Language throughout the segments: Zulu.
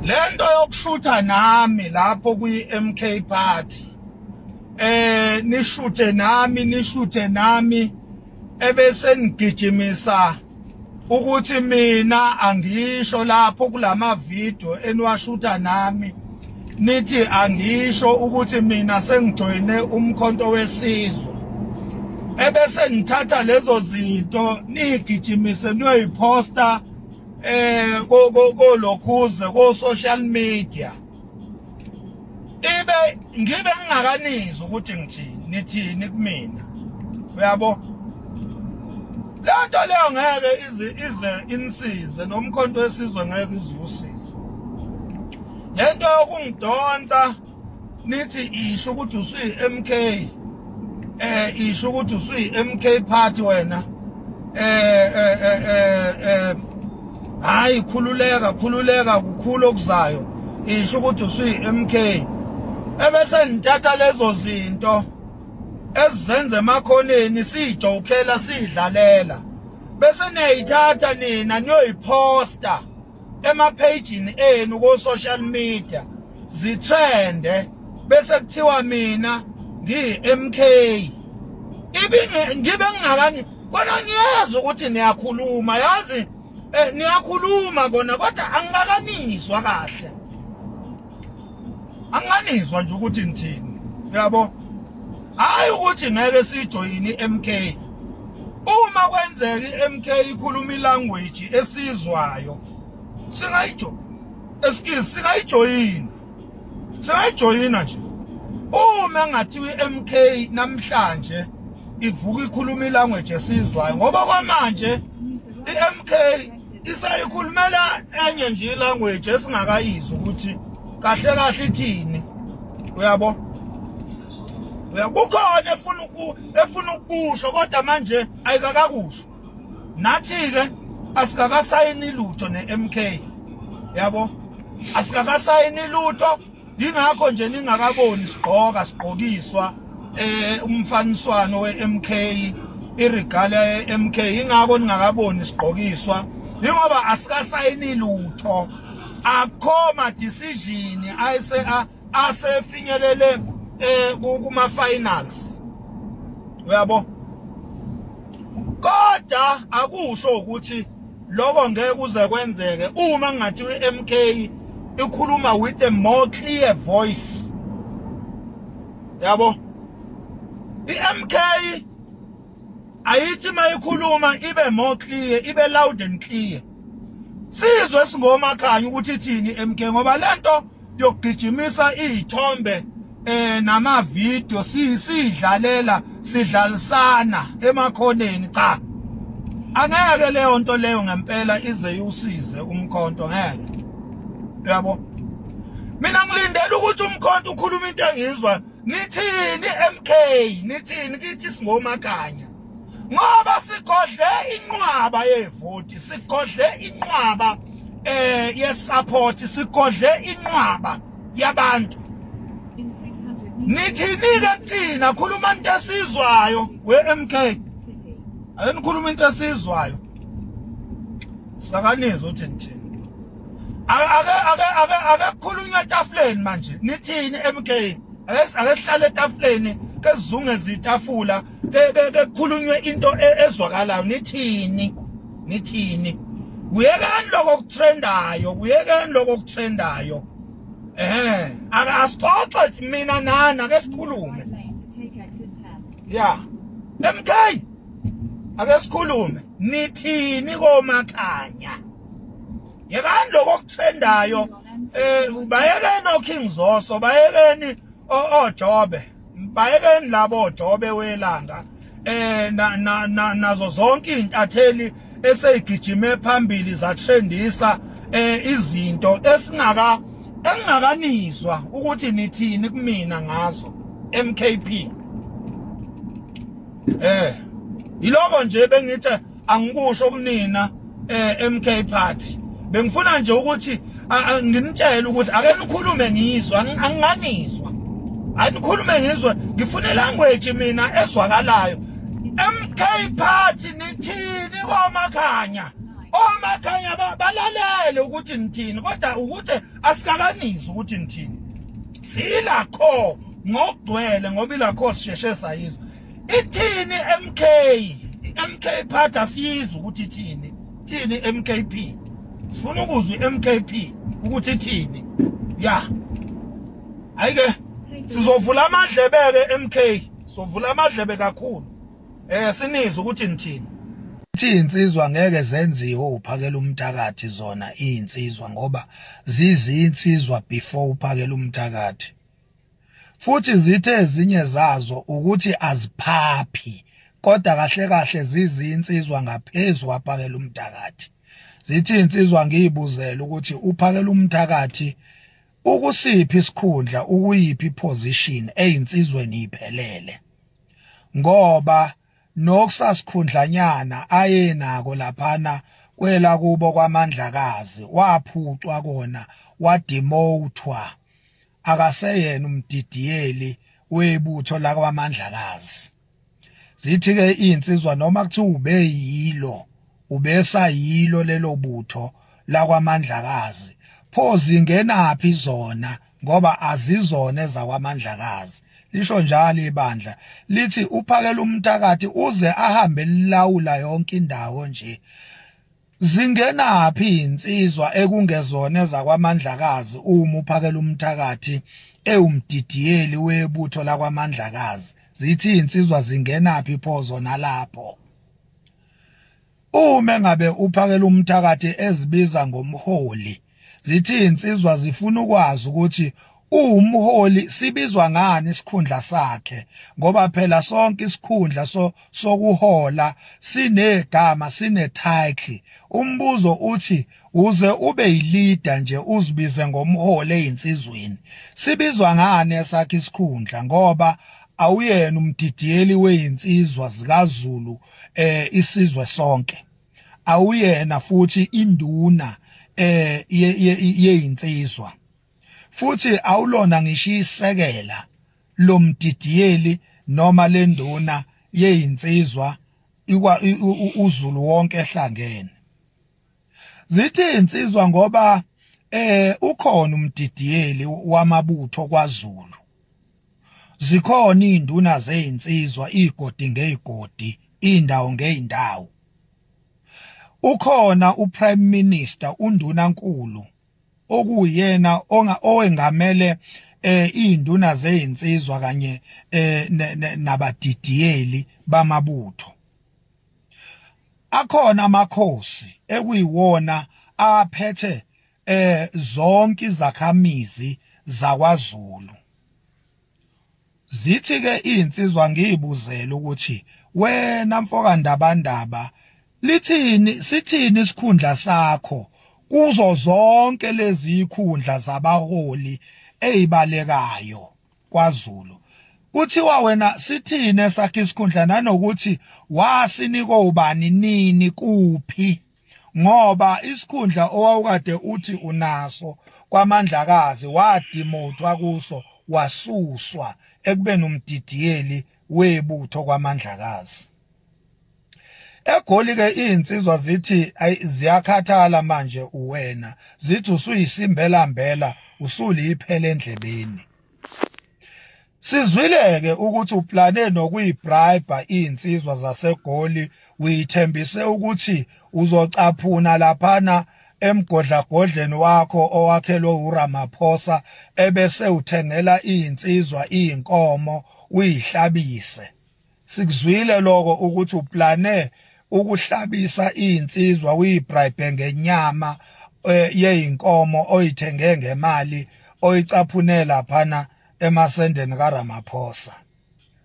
Lento yokushutha nami lapho kwi-MK party, nishuthe nami, nishuthe nami, ebese nigijimisa ukuthi mina angisho lapho kulama video eniwashutha nami, nithi angisho ukuthi mina sengijoyine uMkhonto weSizwe, ebese ngithatha lezo zinto nigijimise niyoyiposta kolokhuze ko social media, ibe ngibe ngingakanizwa ukuthi ngithini, nithini kumina, uyabo? Lento leyo ngeke ize inisize, noMkhonto weSizwe ngeke ize usize. Lento yokungidonsa nithi isho ukuthi usuyi-MK, isho ukuthi usuyi-MK party wena, hayi, khululeka, khululeka, kukhulu okuzayo, isho ukuthi usuyi-MK, ebese nithatha lezo zinto ezizenza emakhoneni, siyijokela, siyidlalela, bese niyayithatha nina niyoyiposta emaphejini enu ko social media, zitrende, bese kuthiwa mina ngiyi-MK, ibe ngibe ngingakani kona. Ngiyazi ukuthi niyakhuluma, yazi, niyakhuluma kona, kodwa angikakanizwa kahle, anganizwa nje ukuthi ngithini, uyabo? Hayi ukuthi ngeke sijoyine iMK. Uma kwenzeka iMK ikhuluma ilanguage esizwayo, singayijo excuse singayijoyina, singayijoyina nje. Uma ngathiwa iMK namhlanje ivuka ikhuluma ilanguage esizwayo, ngoba kwamanje iMK isayikhulumela enye nje ilanguage esingakayizwa ukuthi kahle kahle ithini, uyabo? Kukhona efuna ukusho, kodwa manje ayikakakusho. Nathi-ke asikakasayini lutho ne-MK, yabo, asikakasayini lutho. Yingakho nje ningakaboni sigqoka, sigqokiswa umfaniswano we-MK, iregalia ye-MK. Ingakho ningakaboni sigqokiswa, ingoba asikasayini lutho, akho ma decision ayise asefinyelele kuma finals, uyabo? Kodwa akusho ukuthi lokho ngeke kuze kwenzeke uma ngathi iMK ikhuluma with a more clear voice, yabo? iMK ayithi mayikhuluma ibe more clear, ibe loud and clear, sizwe singomakhanya ukuthi ithini iMK, ngoba lento yokugijimisa izithombe nama video sidlalela, sidlalisana emakhoneni, cha, angeke leyo nto leyo ngempela ize yusize uMkhonto, ngeke, uyabo? Mina ngilindele ukuthi uMkhonto ukhuluma into engizwa. Nithini MK? Nithini kithi singomakhanya? Ngoba sigodle inqwaba yevoti, sigodle inqwaba yesupport, sigodle inqwaba yabantu. Nithini ke kuthina? Khuluma into esizwayo, we MK, ake nikhuluma into esizwayo, sakanizwa ukuthi nithini. Ake kukhulunywa etafuleni manje. Nithini MK? Ake sihlale etafuleni, ke sizungeze itafula, ke kukhulunywe into ezwakalayo. Nithini? Nithini? Kuyekani lokho okutrendayo, kuyekani lokho okutrendayo. Asixoxe mina nani, ake sikhulume. Ya MK, ake sikhulume. Nithini komakhanya? Yekani lokho okutrendayo, bayekeni oKing Zoso, bayekeni oJobe, bayekeni labo oJobe welanga, na nazo zonke izintatheli eseyigijime phambili zatrendisa izinto esingaka engingakanizwa ukuthi nithini kumina ngazo, MKP. Yiloko nje bengithe angikusho kunina, MK Party. Bengifuna nje ukuthi nginitshele ukuthi ake nikhulume ngizwa, anginganizwa. Anikhulume ngizwe, ngifuna language mina ezwakalayo. MK Party, nithini komakhanya? Omakhanya balalele ukuthi nithini, kodwa ukuthi asikakanizwa ukuthi nithini. Silakho ngokugcwele ngoba ilakho sisheshe sayizwa. Ithini MK? iMK party asiyizwa ukuthi ithini. Thini MKP? Sifuna ukuzwa iMKP ukuthi ithini. Ya. Ayike sizovula amadlebe ke MK. Sovula amadlebe kakhulu. Eh sinizwe ukuthi nithini. Ithi insizwa ngeke zenziwe uphakela umthakathi zona izinsizwa ngoba zizinsizwa before uphakela umthakathi. Futhi zithe ezinye zazo ukuthi aziphaphi kodwa kahle kahle zizinsizwa ngaphezu kwaphakela umthakathi. Zithi insizwa ngiyibuzela ukuthi uphakela umthakathi ukusiphi isikhundla ukuyiphi position eyinsizweni iphelele. Ngoba nokusasikhundlanyana ayenako laphana kwela kubo kwamandlakazi waphucwa kona wademothwa akaseyena umdidiyeli webutho lakwamandlakazi. Zithi ke izinsizwa noma kuthiwa ubeyilo ubesayilo lelo butho lakwamandlakazi pho zingenaphi zona ngoba azizona ezakwamandlakazi? Lisho njalo ibandla lithi uphakela umthakathi uze ahambe lilawula yonke indawo nje. Zingenaphi insizwa ekungezona ezakwamandlakazi uma uphakela umthakathi ewumdidiyeli webutho lakwamandlakazi? Zithi insizwa zingenaphi pho zona lapho? Uma engabe uphakela umthakathi ezibiza ngomholi, zithi izinsizwa zifuna ukwazi ukuthi uwumholi sibizwa ngani isikhundla sakhe, ngoba phela sonke isikhundla so sokuhola sinegama, sine title. Umbuzo uthi uze ube yileader nje uzibize ngomholi ezinsizweni, sibizwa ngani esakhe isikhundla? Ngoba awuyena umdidiyeli wezinsizwa zikaZulu isizwe sonke, awuyena futhi induna yeyinsizwa, futhi awulona ngisho isekela lomdidiyeli noma lenduna yeyinsizwa uZulu wonke ehlangene. Zithi insizwa ngoba ukhona umdidiyeli wamabutho kwaZulu, zikhona izinduna zezinsizwa igodi ngezigodi, indawo ngeindawo, ukhona uPrime Minister undunankulu okuyena owengamele izinduna zezinsizwa kanye nabadidiyeli bamabutho. Akhona amakhosi ekuyiwona aphethe zonke izakhamizi zakwaZulu. Zithi ke izinsizwa ngiyibuzela ukuthi wena mfoka Ndabandaba lithini sithini isikhundla sakho kuzo zonke lezi ikhundla zabaholi ezibalekayo kwaZulu? Kuthiwa wena sithini esakhe isikhundla, nanokuthi wasinikwa ubani nini kuphi? Ngoba isikhundla owawukade uthi unaso kwamandlakazi wadimothwa kuso, wasuswa ekubeni umdidiyeli webutho kwamandlakazi. Egoli ke izinsizwa zithi ziyakhathala manje uwena, zithi usuyisimbelambela, usuliphele endlebeni. Sizwile-ke ukuthi uplane nokuyibribe iy'nsizwa zaseGoli, uyithembise ukuthi uzocaphuna laphana emgodlagodleni wakho owakhelwe uRamaphosa ebese uthengela iy'nsizwa iy'nkomo uyihlabise. Sikuzwile lokho ukuthi uplane ukuhlabisa izinsizwa uyibribe ngenyama yeyinkomo oyithenge ngemali oyicaphune laphana emasendeni kaRamaphosa.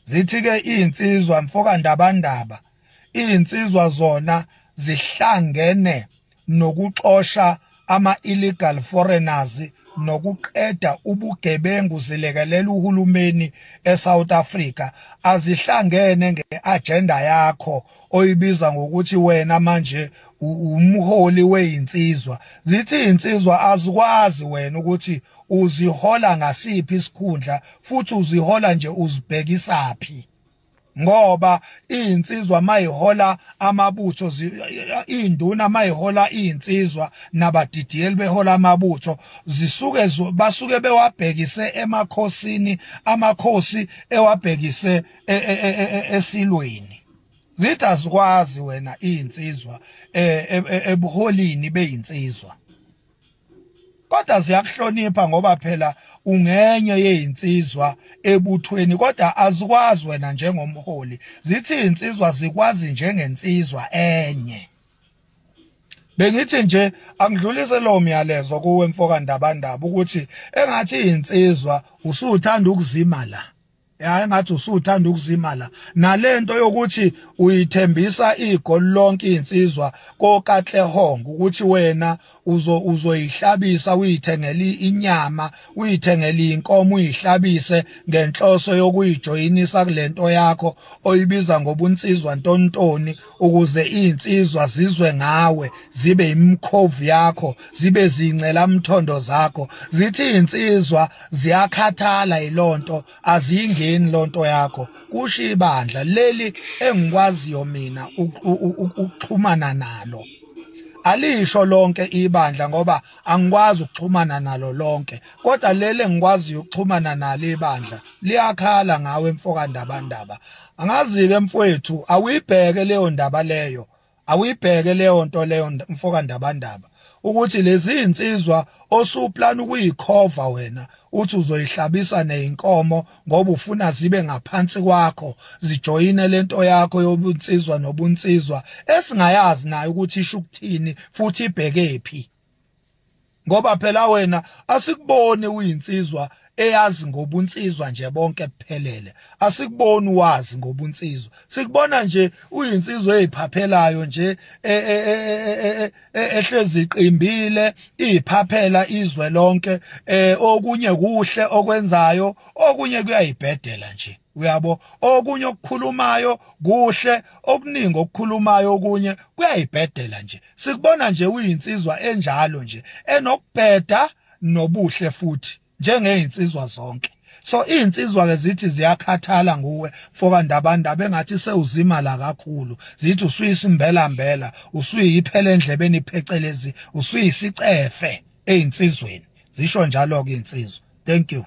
Zithi ke izinsizwa mfoka Ndabandaba, izinsizwa zona zihlangene nokuxosha ama-illegal foreigners nokuqeda ubugebengu zilekelela uhulumeni eSouth Africa, azihlangene ngeagenda yakho oyibiza ngokuthi wena manje umholi weyinsizwa. Zithi insizwa azikwazi wena ukuthi uzihola ngasiphi isikhundla futhi uzihola nje uzibhekisaphi. Ngoba izinsizwa mayihola amabutho, induna mayihola izinsizwa nabadidiyeli behola amabutho, zisuke basuke bewabhekise emakhosini, amakhosi ewabhekise e, e, e, esilweni. Zithi azikwazi wena izinsizwa ebuholini beyinsizwa, kodwa ziyakuhlonipha ngoba phela ungenye yezinsizwa ebuthweni, kodwa azikwazi wena njengomholi. Zithi izinsizwa zikwazi njengensizwa enye. Bengithi nje angidlulise lo myalezo kuwe mfoka Ndabandaba ukuthi engathi izinsizwa usuthanda ukuzima la. Ya, engathi usuthanda ukuzima la nalento yokuthi uyithembisa igoli lonke insizwa koKatlehong ukuthi wena uzo uzoyihlabisa, uyithengele inyama, uyithengele inkomo, uyihlabise ngenhloso yokuyijoyinisa kulento yakho oyibiza ngobunsizwa ntontoni, ukuze izinsizwa zizwe ngawe, zibe imikhovu yakho, zibe zincela mthondo zakho. Zithi izinsizwa ziyakhathala yilonto, aziyingeni lonto yakho. Kusho ibandla leli engikwaziyo mina ukuxhumana nalo. Alisho lonke ibandla ngoba angikwazi ukuxhumana nalo lonke, kodwa leli engikwaziyo ukuxhumana nalo ibandla liyakhala ngawe mfoka Ndabandaba. Angazi-ke mfowethu, awuyibheke leyo ndaba leyo, awuyibheke leyo nto leyo mfoka Ndabandaba, ukuthi lezi insizwa osuplan ukuyikhova wena uthi uzoyihlabisa nezinkomo ngoba ufuna zibe ngaphansi kwakho, zijoyine lento yakho yobunsizwa nobunsizwa esingayazi nayo ukuthi isho ukuthini futhi ibhekephi, ngoba phela wena asikuboni uyinsizwa eyazi ngobunsizwa nje bonke kuphelele. Asikuboni wazi ngobunsizwa, sikubona nje uyinsizwa eziphaphelayo nje, e, e, e, ehlezi iqimbile iphaphela izwe lonke. Okunye kuhle okwenzayo, okunye kuyayibhedela nje, uyabo. Okunye okukhulumayo kuhle, okuningi okukhulumayo okunye kuyayibhedela nje. Sikubona nje uyinsizwa enjalo nje enokubheda nobuhle futhi njengezinsizwa zonke. So izinsizwa ke zithi ziyakhathala nguwe mfoka Ndabandaba, engathi sewuzima la kakhulu. Zithi usuyisimbela mbela, usuyiphela endlebeni phecelezi, usuyisicefe ezinsizweni. Zisho njalo ke insizwa. Thank you.